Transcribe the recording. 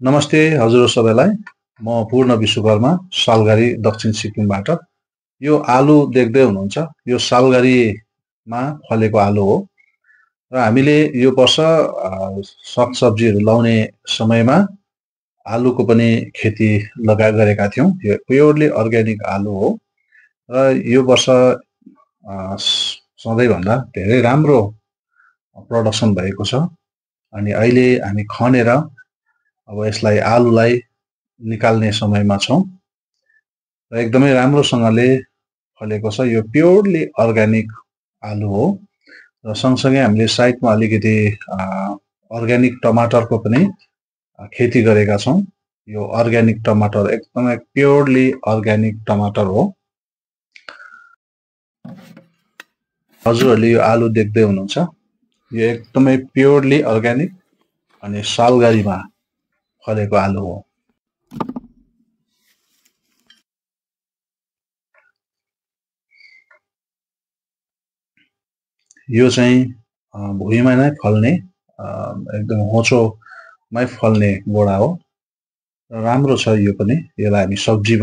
नमस्ते हजुर सबैलाई। म पूर्ण विश्वकर्मा सालघारी दक्षिण सिक्किमबाट। यो आलु देख्दै हुनुहुन्छ, यो सालघारीमा फलेको आलु हो र हामीले यो वर्ष सागसब्जीहरू लाउने समयमा आलुको पनि खेती गरेका थियौँ। यो प्योरली अर्ग्यानिक आलु हो र यो वर्ष सधैँभन्दा धेरै राम्रो प्रोडक्सन भएको छ। अनि अहिले हामी खनेर अब यसलाई आलुलाई निकाल्ने समयमा छौँ र एकदमै राम्रोसँगले फलेको छ। यो प्योरली अर्ग्यानिक आलु हो र सँगसँगै हामीले साइडमा अलिकति अर्ग्यानिक टमाटरको पनि खेती गरेका छौँ। यो अर्ग्यानिक टमाटर एकदमै प्योरली अर्ग्यानिक टमाटर हो। हजुरहरूले यो आलु देख्दै हुनुहुन्छ, यो एकदमै प्योरली अर्ग्यानिक अनि सालघारीमा फलेको आलु हो। यो चाहिँ भुइँमा नै फल्ने एकदम होचोमै फल्ने बोडा हो। राम्रो छ यो पनि। यसलाई हामी सब्जी